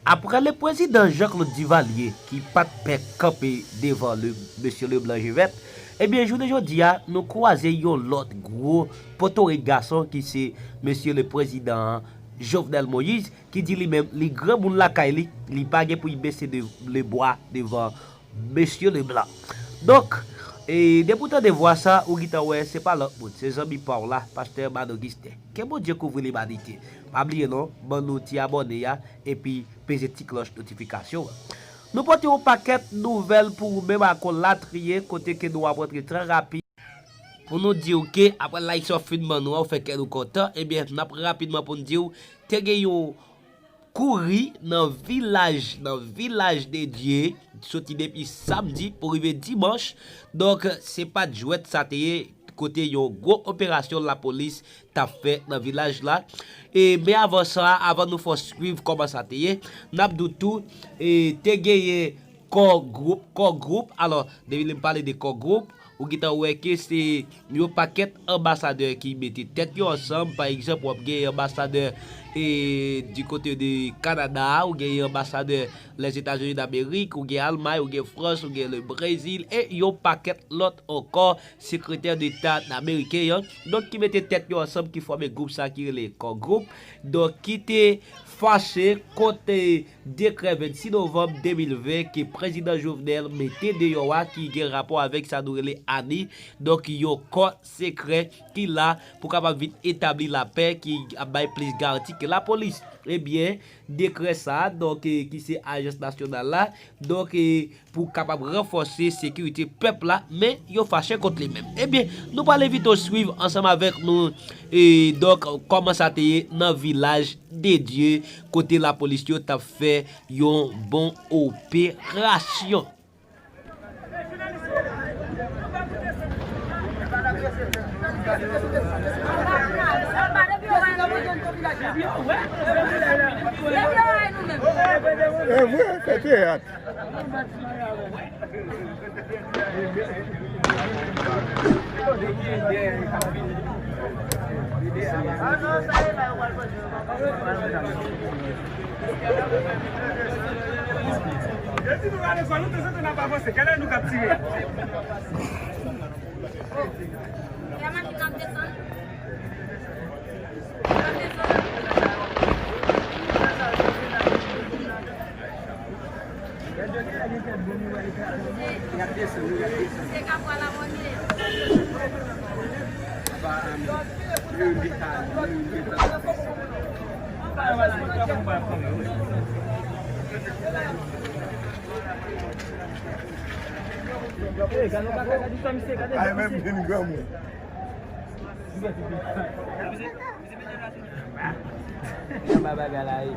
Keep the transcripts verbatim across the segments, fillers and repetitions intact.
Apre le prezidan Jean-Claude Duvalier ki pa t pè kanpe devan le mesye Leblanc Jevette, ebyen, jounen jodi a, nou kwaze yon lòt gwo potorik gason ki se mesye le prezidan Jovenel Moïse, ki di li menm, li granmoun lakay li, li pa gen pou l bese de, le bwa devan mesye Leblanc. Donk, e depi w tande vwa sa, ou gentan wè se pa lòt moun, se zanmi pa w la, pastè Mano Gisten. Ke Bondye kouvri limanite. Pa bliye non, ban nou ti abòne a, epi peze ti klòch notifikasyon an. Nou pote yon pakèt nouvèl pou ou menm ak yon latriye kote ke nou ap rantre trè rapid. Pou nou di w ke apre like sa w fin ban nou an, ou fè kè nou kontan, ebyen, n ap rapidman pou n di w, te gen yon kouri nan vilaj, nan vilaj de Dye, soti depi samdi pou rive dimanch. Donk, se pa t jwèt sa te ye, kote yon gwo operasyon lapolis t ap fè nan vilaj la. E, men avan sa, avan nou fè w swiv kòman sa te ye, n ap di w tou, e, te genyen Core Group, Core Group. Alò, depi lè m pale de Core Group, ou gentan wè ke se yon pakèt anbasadè ki mete tèt yo ansanm. Pa egzanp, w ap gen anbasadè, e, di kote de Kanada, ou gen anbasadè Lèzetazini Damerik, ou gen Almay, ou gen Frans, ou gen le Brezil, e yon pakèt lòt ankò, sekretè deta ameriken an. Donk, ki mete tèt yo ansanm, ki fòme gwoup sa ki rele Core Group. Donk, ki te fache kont, e, dekrè vennsis novanm de mil ven ke prezidan Jovenel mete deyò a, ki gen rapò avèk sa nou rele ani, donk yon kò sekrè ki la pou kapab vin etabli lapè, ki ap bay plis garanti ke lapolis. Ebyen, dekrè sa, donk, e, ki se ajans nasyonal la, donk, e, pou kapab ranfòse sekirite pèp la, men yo fache kont li menm. Ebyen, nou pral envite w swiv ansanm avèk nou, e, donk, kòman sa te ye nan vilaj de Dye, kote lapolis yo t ap fè yon bon operasyon. E vre, fè teyat. Yo di nou rale kò nou, tanzantan n ap avanse. Gade nou k ap tire. Ay, menm vin granmoun. Anba bagay la ye.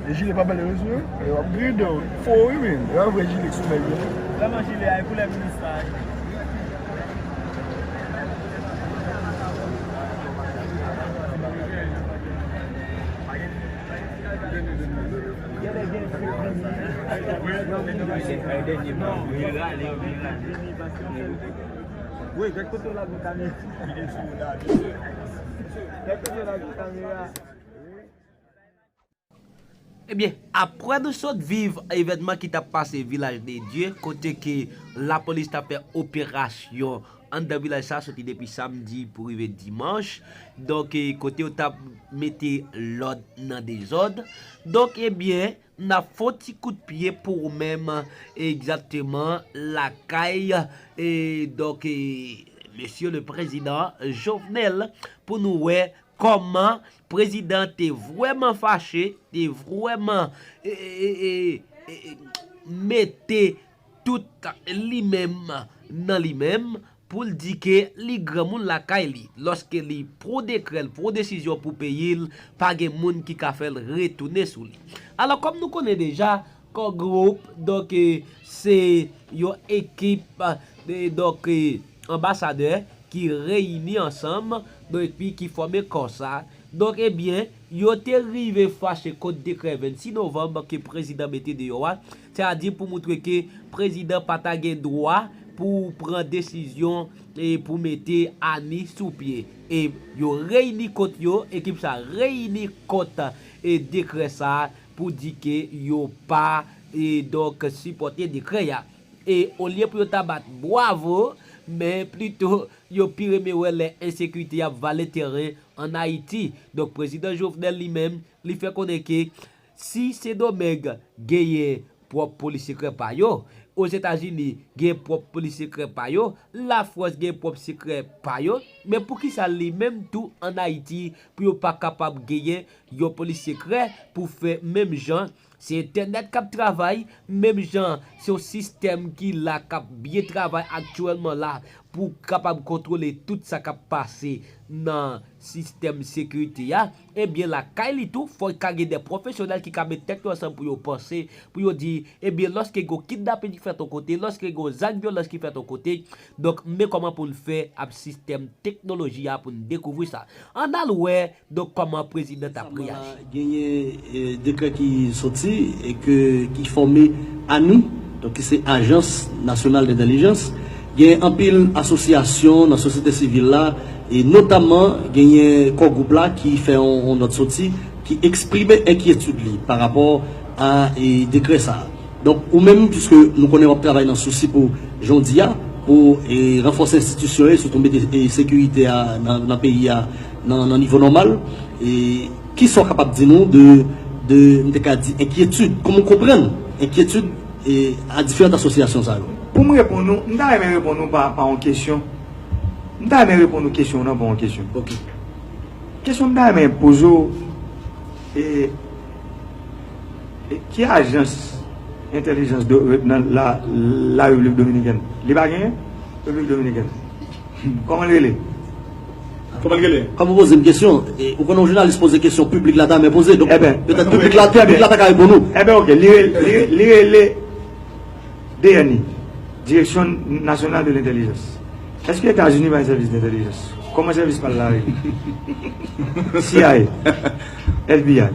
E jile pa bèl rezon, e w ap gride w. Fo wi, men. E yon vre jile sou nèg yo. Vrèman jile a, e koulè minis la. Wi, gad kote w lage kamera. Gad kote w lage kamera. Ebyen, apre nou sot viv evènman ki t ap pase Vilaj de Dye, kote ke lapolis t ap fè operasyon anndan vilaj sa, soti depi samdi pou rive dimanch. Donk, e, kote yo t ap mete lòd nan dezòd. Donk, ebyen, n ap fè yon ti kout pye pou ou menm, egzakteman, lakay, e, donk, e, mesye le prezidan Jovenel, pou nou wè kòman prezidan te vrèman fache, te vrèman, e, e, e, e, e, mete tout li menm nan li menm pou l di ke li granmoun lakay li, lòske li pran dekrè, l pran desizyon pou peyi l, pa gen moun ki ka fè l retounen sou li. Alò, kòm nou konnen deja, Core Group, donk, e, se yon ekip, e, donk, e, anbasadè ki reyini ansanm, donk, epi ki fòme kò sa. Donk, ebyen, yo te rive fache kont dekrè vennsis novanm ke prezidan mete deyò a, sètadi pou montre ke prezidan pa ta gen dwa pou pran desizyon e pou mete Ani sou pye. E yo reyini kont yo, ekip sa reyini kont e dekrè sa pou di ke yo pa e donk sipòte dekrè a. E olye pou yo ta bat bwavo, men plito yo pi renmen wè lè ensekirite ap vale teren ann Ayiti. Donk prezidan Jovenel li menm, li fè konnen ke si Sendomeng genyen pwòp polis sekrè pa yo, Ozetazini gen pwòp polis sekrè pa yo, Lafrans gen pwòp sekrè pa yo, men poukisa li menm tou ann Ayiti pou yo pa kapab genyen yon polis sekrè pou fè menm jan? Se entènèt k ap travay, menm jan se yon sistèm ki la k ap byen travay aktyèlman la pou kapab kontwole tout sa k ap pase nan sistèm sekirite a, ebyen lakay li tou, fò ka gen de pwofesyonèl ki ka met tèt yo ansanm pou yo panse, pou yo di, ebyen lòske gen yon kidnaping ki fèt yon kote, lòske gen yon zak vyolans ki fèt yon kote, donk men kòman pou n fè ak sistèm teknoloji a pou n dekouvri sa. Ann al wè donk kòman prezidan t ap reyaji. Genyen e, dekrè ki soti e ke ki fòme Ani, donk ki se Ajans Nasyonal Dentèlijans. Gen anpil asosyasyon nan sosyete sivil la, e notamman genyen kò gwoup la ki fè yon, yon nòt soti, ki eksprime enkyetid li pa rapò a e, dekrè sa a. Donk, ou menm, piske nou konnen w ap travay nan sousi pou jan w di a, pou e, ranfòse enstitisyon yo, sitou mete e, sekirite a nan, nan peyi a nan, nan nivo nòmal, e ki sa w kapab di nou de, de, m te ka di, enkyetid, kòman w konprann enkyetid e, a diferan asosyasyon sa yo? Pou m reponn ou, m ta renmen reponn ou pa, pa yon kesyon. M ta renmen reponn ou kesyon w nan pa yon kesyon. Ok. Kesyon m ta renmen poze w, e, e ki ajans entèlijans do, nan la, la Repiblik Dominikèn? Li pa genyen? Repiblik Dominikèn. Kòman l rele? Kòman l rele? Kòm ou poze m kesyon, e, ou konnen yon jounalis poze kesyon, piblik la ta renmen poze. Donk, petèt piblik la, piblik la ta ka reponn ou. Eben, ok. Li rele, li, li rele D N I, Direction Nationale de l'Intelligence. Èske Etazini pa gen sèvis dentèlijans? Kòman sèvis pa l la rele? C I A, F B I,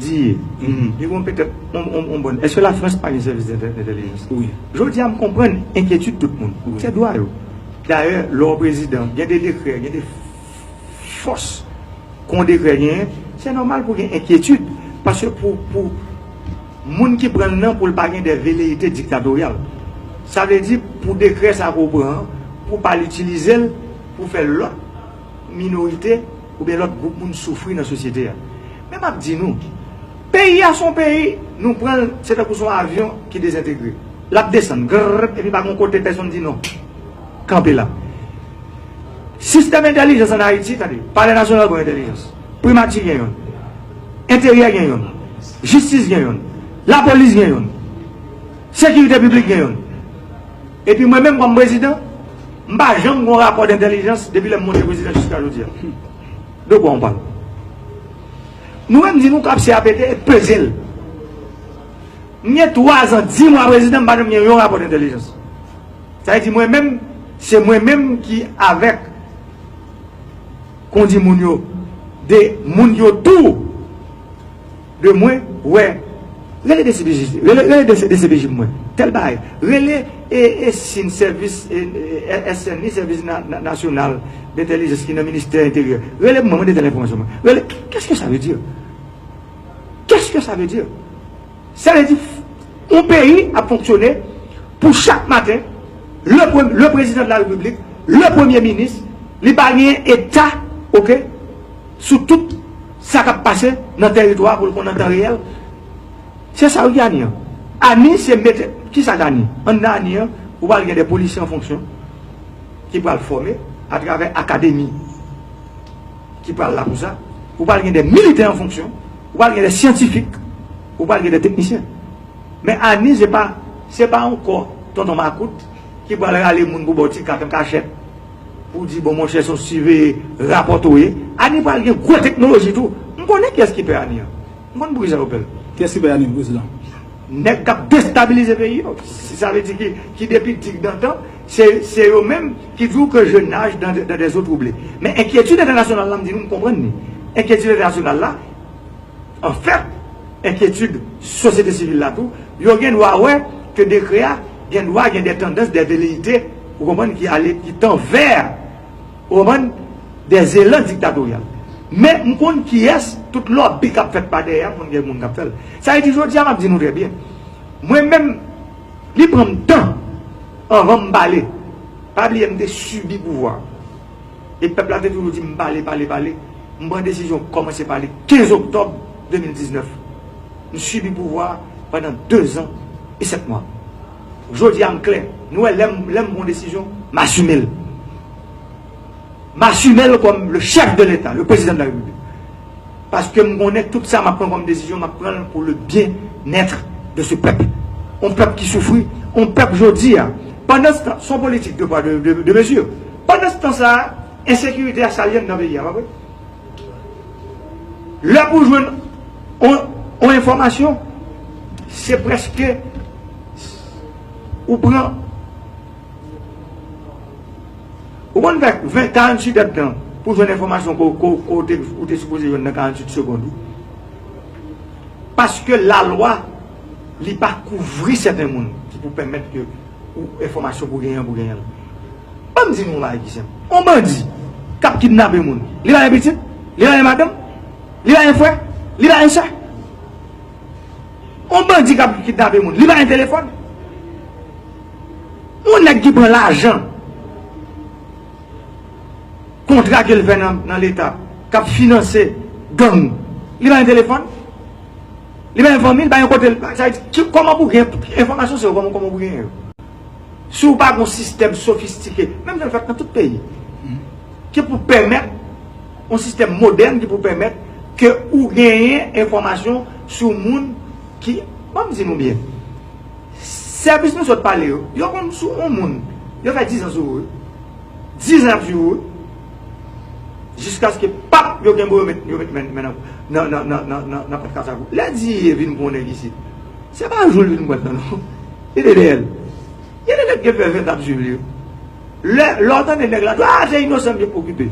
D E A. Li gon petèt on, on, on bòn. Èske Lafrans pa gen sèvis dentè-, dentèlijans? Jodi a, m konprann enkyetid tout moun. Se dwa yo. Dayè, lè w prezidan, gen de dekrè, gen de fòs kon dekrè genyen, se nòmal pou gen enkyetid. Paske pou, pou moun ki pran l nan, pou l pa gen de veleyite diktatoryal. Sa vle di, pou dekrè sa ke w pran an, pou w pa l itilize l pou fè lòt minorite oubyen lòt gwoup moun soufri nan sosyete a. Men m ap di nou, peyi a se yon peyi, nou pran l, se tankou se yon avyon ki dezentegre. L ap desann, grrr, epi pa gen yon kote pèsonn di non. Kanpe la. Sistèm entèlijans ann Ayiti, tande, Palè Nasyonal pran entèlijans. Primati gen youn. Enteryè gen youn. Jistis gen youn. Lapolis gen youn. Sekirite piblik gen youn. Epi mwen menm kòm prezidan, m pa janm gen yon rapò dentèlijans depi lè m monte prezidan jiska jodi a. De kwa on pale? Nou menm di nou kòb se a pete e peze l. M gen twa zan, dis mwa prezidan, m pa janm gen yon rapò dentèlijans. Sa vle di mwen menm, se mwen menm ki avèk kondi moun yo, de moun yo tou de mwen, wè, rele D C P J, rele, rele D C P J pou mwen, tèl bagay, rele e, e sin sèvis, e, e, S N I, sèvis na, na, nasyonal dentèlijans ki nan ministè enteryè, rele pou mwen, mande tèl enfòmasyon mwen, rele, qu'est-ce que ça veut dire? Qu'est-ce que ça veut dire? Sa vle di, yon peyi ap fonksyone pou chak maten, le pre-, le président de la République, le premye minis, li pa gen eta, ok, sou tout sa k ap pase nan teritwa pou l konn an tan reyèl. Se sa wi ki Ani an. Ani se mete, kisa k Ani? Anndan Ani an, ou pral gen de polisye an fonksyon ki pral fòme atravè akademi ki pral la pou sa. Ou pral gen de militè an fonksyon, ou pral gen de syantifik, ou pral gen de teknisyen. Men Ani, se pa, se pa yon kò tonton makout ki pral rale moun pou ba w ti kat an kachèt, pou di, bon, monchè, se yon siveye rapòte w ye. Ani pral gen gwo teknoloji tou. M konnen kiyès ki pè Ani an. M konn poukisa yo pè l. Kiyès ki pè Ani, prezidan? Nèg k ap destabilize peyi yo. Sa vle di ki, ki depi digdantan, se, se yo menm ki di w ke je nage dans, dans des eaux troublées. Men enkyetid entènasyonal la, m di nou, m konprann li. Enkyetid entènasyonal la, anfèt, enkyetid sosyete sivil la tou, yo gen dwa wè ke dekrè a gen dwa gen de tandans, de veleyite Ou konprann, ki ale, ki tan vè, ou konprann, dè zelan diktatoryal. Men m konn kiyès, tout lòbi k ap fèt pa dèyè a, m konn gen moun k ap fè l. Sa vle di, jodi a, m ap di nou trè byen. Mwen menm, li pran m tan anvan m pale. Pa bliye, m te sibi pouvwa. E pèp la te toujou di m pale, pale, pale. M pran desizyon kòmanse pale kenz oktòb de mil diznèf. M sibi pouvwa pandan de zan e sèt mwa. Jodi a m klè. Nou wè, lè m, lè m pran desizyon, m asime l. M asime l kòm le chef de l'État, le président de la République. Paske m konnen tout sa m ap pran kòm desizyon, m ap pran l pou le bien-être de ce peuple. On pèp ki soufri, on pèp jodi a. Pandan se tan, se yon politik de poids, de, de, de mesure. Pandan se tan sa a, ensekirite a salye anndan peyi a, pa vre? Lè pou jwenn on, on enfòmasyon, se prèske ou pran, ou konn fè ven, karanntuit èdtan pou jwenn enfòmasyon ko, ko, ko ou te, ou te sipoze jwenn nan karanntuit segond, wi. Paske lalwa, li pa kouvri sèten moun ki pou pèmèt ke ou enfòmasyon pou genyen, pou genyen l. Ban m di nou yon bagay ki senp. On bandi k ap kidnape moun, li pa gen pitit, li pa gen madanm, li pa gen frè, li pa gen sè. On bandi k ap kidnape moun, li pa gen telefòn. On nèg ki pran lajan, kontra ke l fè nan, nan Leta, k ap finanse gang, li pa gen telefòn, li pa gen fanmi, li pa gen kote l, sa vle di, ki, kòman pou gen enfòmasyon sou yo, kòman, kòman pou gen yo? Si w pa gen yon sistèm sofistike, menm jan l fèt nan tout peyi, ki pou pèmèt, yon sistèm modèn ki pou pèmèt ke ou genyen enfòmasyon sou moun ki, ban m di nou byen, sèvis nou sot pale yo, yo konn sou yon moun, yo fè diz an sou ou, wi. Diz an y ap swiv ou, wi. Jiskaske pap, yo kenbe w, yo met, yo met men, men nan, nan, nan pòt kasa pou. Lè Diye vin pran yon nèg isit, se pa jou l vin pran l nan, non. Li te dèyè l. Gen de nèg ki fè ven t ap swiv li, wi. Lè, lè w tande nèg la di, a, se inosan m, yo okipe.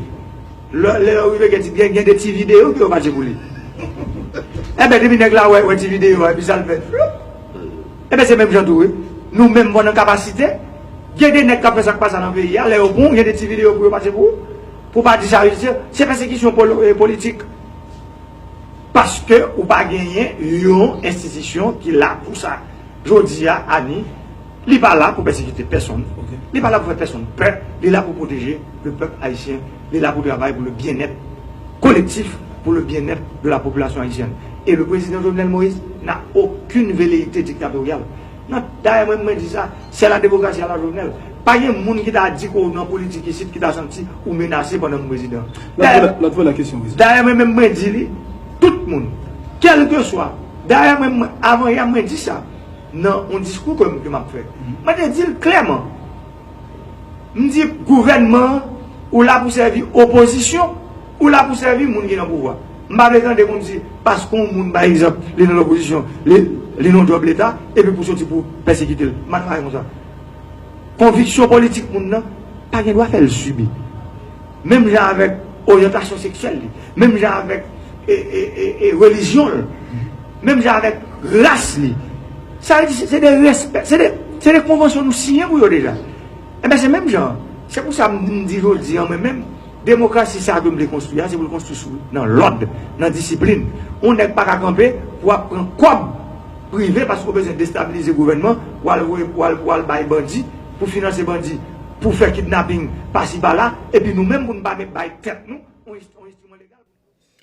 Lè, lè yo rive, gen ti, gen, gen de ti videyo ke yo patje pou li. Enben, depi nèg la wè, wè ti videyo a, epi sa l fè, floup. Enben, se menm jan tou, wi. Nou menm, bon, nan kapasite, gen de nèg k ap fè sa k pa sa nan peyi a, lè yo pran w, gen de ti videyo pou yo patje pou ou. Pou w pa di sa, se, se pèsekisyon polo-, e, politik. Paske ou pa genyen yon enstitisyon ki la pou sa. Jodi a, Ani, li pa la pou pèsekite pèsonn. Ok. Li pa la pou fè pèsonn pè. Li la pou pwoteje le pèp ayisyen. Li la pou travay pou le bien-être collectif, pour le bien-être de la population haïtienne. Et le président Jovenel Moïse n'a aucune velléité dictatoriale. Non, dayè mwen, mwen di sa, c'est la démocratie à la Jovenel. Pa gen moun ki ta di ke w nan politik isit ki ta santi ou menase pandan m prezidan. Dayè, dayè mwen menm mwen di li, tout moun, kèlkeswa, dayè mwen, mwen, avan yè mwen di sa nan yon diskou ke m, ke m ap fè. Mwen te di l klèman. M di, gouvènman an, ou la pou sèvi opozisyon, ou la pou sèvi moun ki nan pouvwa. M pa vle tande moun di, paske yon moun, pa egzanp, li nan lopozisyon, li, li nan djòb Leta, epi pou soti pou pèsekite l. M pa travay konsa. Konviksyon politik moun nan, pa gen dwa fè l sibi. Menm jan avèk oryantasyon seksyèl li, menm jan avèk, e, e, e, e, relijyon l, menm jan avèk ras li. Sa vle di, se, se de respè, se de, se de konvansyon nou siyen pou yo deja. Enben, se menm jan an. Se pou sa m, m di jodi a, mwen menm, demokrasi sa a ke m vle konstwi a, se pou l konstwi sou, nan lòd, nan disiplin. Yon nèg pa ka kanpe pou ap pran kòb prive paske w bezwen destabilize gouvènman, pou al voye, pou al, pou al bay bandi, pou finanse bandi, pou fè kidnaping pasi pala, epi nou menm pou n pa menm bay tèt nou yon enst-, yon enstriman legal.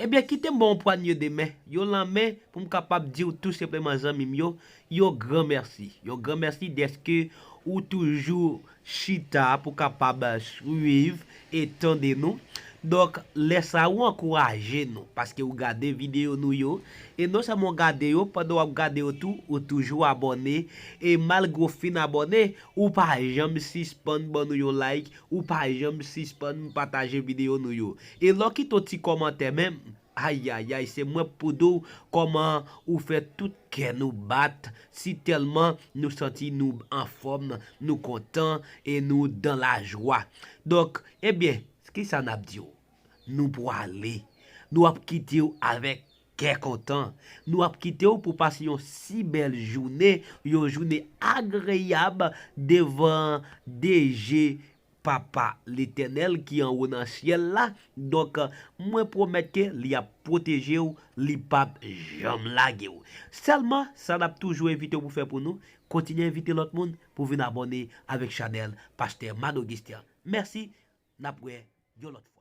Ebyen, kite m ba w yon pwanye de men, yon lanmen, pou m kapab di w tou senpleman, zanmi m yo, yon gran mèsi. Yon gran mèsi dèske ou toujou chita pou kapab swiv e tande nou. Donk, lè sa a, ou ankouraje nou, paske ou gade videyo nou yo. E non sèlman w gade yo, pandan w ap gade yo tou, ou toujou abòne. E malgre w fin abòne, ou pa janm sispann ban nou yon like, ou pa janm sispann pataje videyo nou yo. E lè w kite yon ti kòmantè menm, ayayay, se mwen pou di w kòman ou fè tout kè nou bat, si tèlman nou santi nou anfòm, nou kontan e nou dan lajwa. Donk, ebyen, kisa n ap di w? Nou pwale. Nou ap kite w avèk kè kontan. Nou ap kite w pou pase yon si bèl jounen, yon jounen agreyab devan de je Papa Letènèl ki anwo nan syèl la. Donk, mwen pwomèt ke li ap pwoteje w, li p ap janm lage w. Sèlman, sa n ap toujou envite w pou fè pou nou, kontinye envite lòt moun pou vin abòne avèk chanèl Pastè Mado Gistyan. Mèsi, n ap wè yon lòt fwa.